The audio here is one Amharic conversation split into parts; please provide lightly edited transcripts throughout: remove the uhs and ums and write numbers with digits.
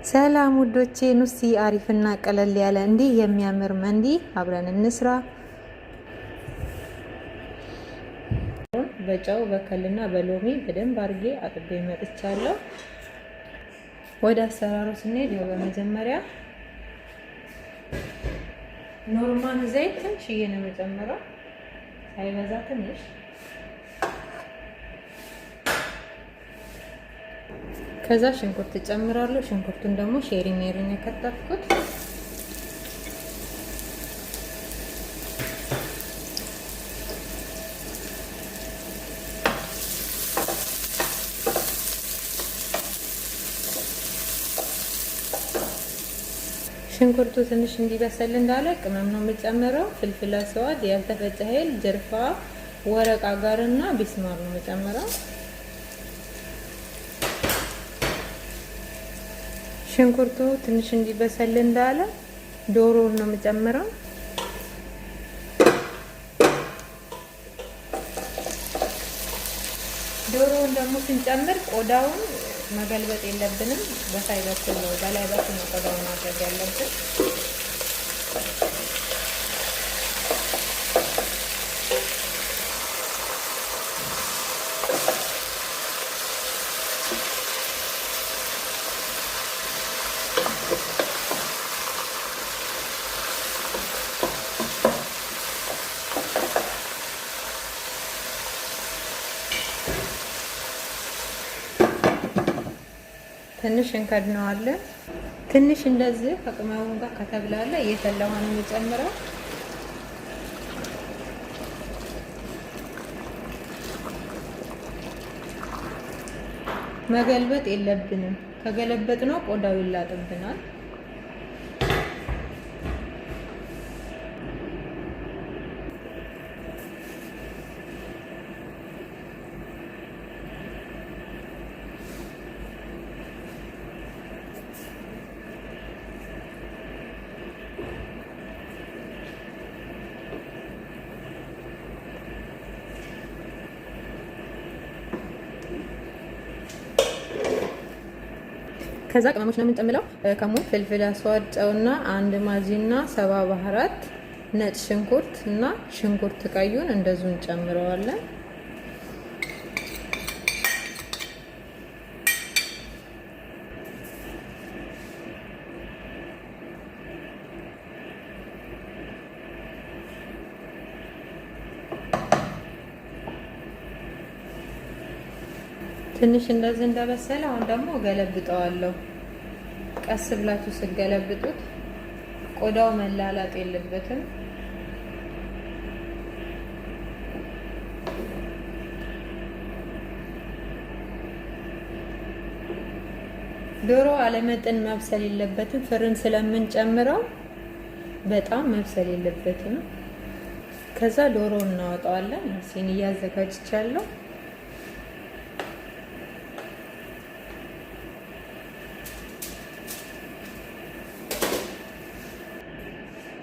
ሰላም ውዶቼ፣ ኑሲ አሪፍና ቀለል ያለ እንዲህ የሚያምር መንዲ አብረን እንስራ። በጨው በከልና በሎሚ በደንብ አድርጌ አጥቤ መጥቻለሁ። ወደ አሰራሩ ስንሄድ ያው በመጀመሪያ normal ዘይት ትንሽዬ ነው የምጨምረው፣ ሳይበዛ ትንሽ። ከዛ ሽንኩርት እጨምራለሁ። ሽንኩርቱን ደግሞ ሼሪ ሜሪ ነው የከተፍኩት። ሽንኩርቱ ትንሽ እንዲበሰል እንዳለ ቅመም ነው የምጨምረው። فلفل أسود፣ ያልተፈጨ هيل፣ ጅርፋ፣ ورق غار እና ቢስማር ነው የምጨምረው። ሽንኩርቱ ትንሽ እንዲበሰል እንዳለ ዶሮውን ነው የምጨምረው። ዶሮውን ደግሞ ስንጨምር ቆዳውን መገልበጥ የለብንም። በሳይ በኩል ነው በላይ በኩል ነው ቆዳውን ማድረግ ያለብን። ትንሽ እንከድነዋለን። ትንሽ እንደዚህ ከቅመሙ ጋር ከተብላለ እየፈላ ውሃ ነው የሚጨምረው። መገልበጥ የለብንም። ከገለበጥ ነው ቆዳው ይላጥብናል። ከዛ ቅመሞች ነው የምንጨምረው። ከሙን፣ فلفل أسود፣ ጨውና አንድ ማጂና ሰባ بهارات፣ ነጭ ሽንኩርት እና ሽንኩርት ቀዩን እንደዚሁ እንጨምረዋለን። ትንሽ እንደዚህ እንደበሰለ አሁን ደግሞ ገለብጠዋለሁ። ቀስ ብላችሁ ስገለብጡት ቆዳው መላላጥ የለበትም። ዶሮ አለመጠን መብሰል የለበትም። ፍርን ስለምንጨምረው በጣም መብሰል የለበትም። ከዛ ዶሮ እናወጣዋለን። ሲኒ እያዘጋጅቻለሁ።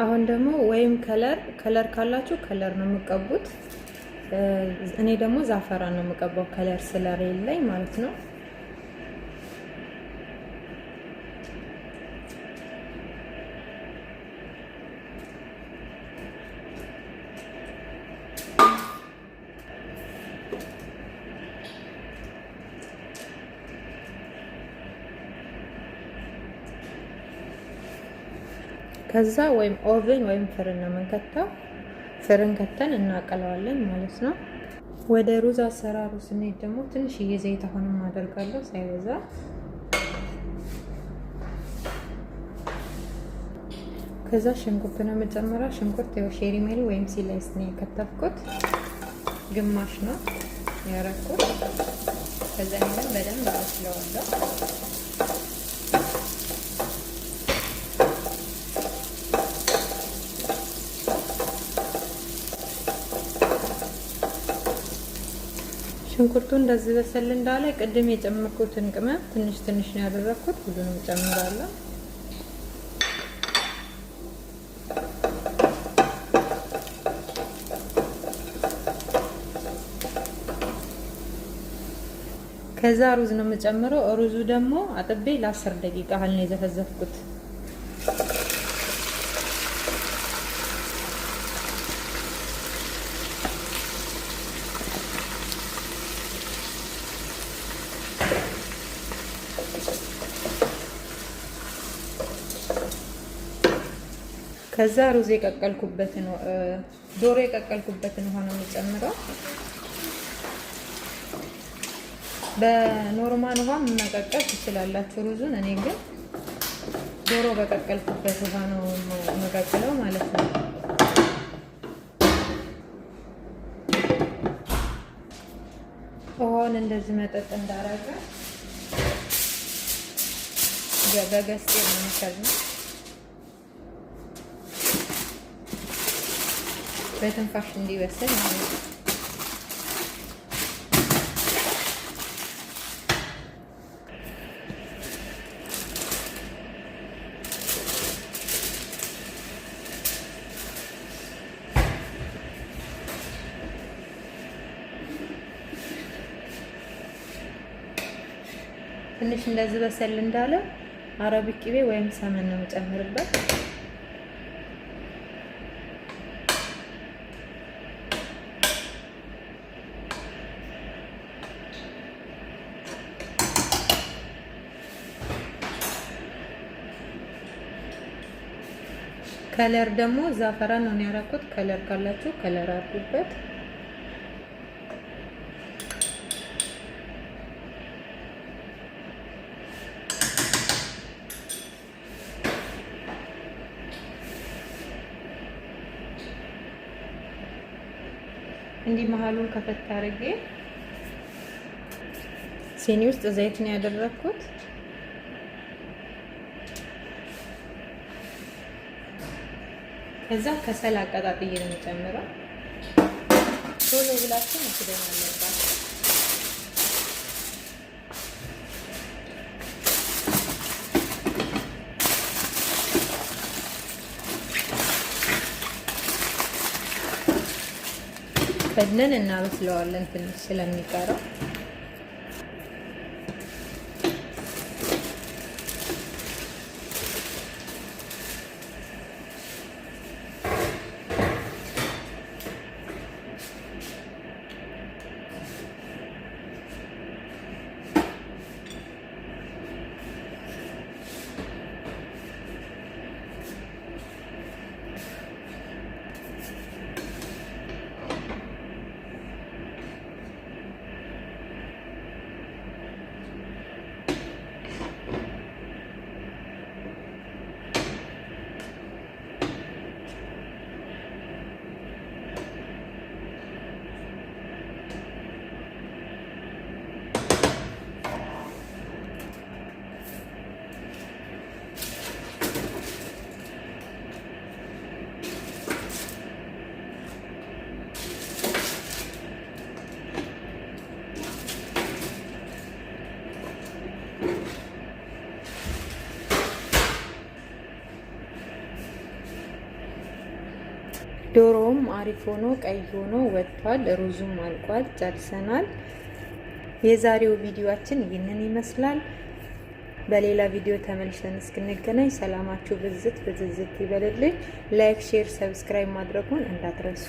አሁን ደግሞ ወይም color color ካላችሁ color ነው የምቀቡት። እኔ ደግሞ زعفران ነው የምቀባው color ስለሌለኝ ማለት ነው። ከዛ ወይም oven ወይም فرن ነው የምንከተው። فرن ከተን እናቀለዋለን ማለት ነው። ወደ ሩዝ አሰራሩ ስንሄድ ደግሞ ትንሽዬ ዘይት አሁንም አደርጋለሁ ሳይበዛ። ከዛ ሽንኩርት ነው የምጨምረው። ሽንኩርት ያው ሼሪ ሜሪ ወይም slice ነው የከተፍኩት፣ ግማሽ ነው ያረኩት። ከዛ ይሄንን በደንብ አበስለዋለሁ። ሽንኩርቱ እንደዚህ በሰል እንዳለ ቅድም የጨመርኩትን ቅመም ትንሽ ትንሽ ነው ያደረኩት። ሁሉንም ጨምራለሁ። ከዛ ሩዝ ነው የምጨምረው። ሩዙ ደግሞ አጥቤ ለ10 ደቂቃ ያህል ነው የዘፈዘፍኩት። ከዛ ሩዝ የቀቀልኩበትን ዶሮ የቀቀልኩበትን ውሃ ነው የምጨምረው። በ normal ውሃ መቀቀል ትችላላችሁ ሩዙን። እኔ ግን ዶሮ በቀቀልኩበት ውሃ ነው መቀቅለው ማለት ነው። ውሃውን እንደዚህ መጠጥ እንዳረገ በገስጤ ነው የሚከድነው። በትንፋሽ እንዲበስል ማለት ነው። ትንሽ እንደዚህ በሰል እንዳለ አረብ ቅቤ ወይም ሰመን ነው የምጨምርበት። Color ደግሞ زعفران ነው ያደረኩት። Color ካላችሁ color አድርጉበት። እንዲህ መሀሉን ከፈት አድርጌ ሲኒ ውስጥ ዘይት ነው ያደረኩት። ከዛ ከሰል አቀጣጥዬ ነው የምጨምረው። ቶሎ ብላችሁ መክደን አለባችሁ። ከድነን እናበስለዋለን ትንሽ ስለሚቀረው። ዶሮውም አሪፍ ሆኖ ቀይ ሆኖ ወጥቷል። ሩዙም አልቋል። ጨርሰናል። የዛሬው ቪዲዮአችን ይህንን ይመስላል። በሌላ ቪዲዮ ተመልሰን እስክንገናኝ ሰላማችሁ ብዝት ብዝዝት ይበልልኝ። Like፣ share፣ subscribe ማድረጉን እንዳትረሱ።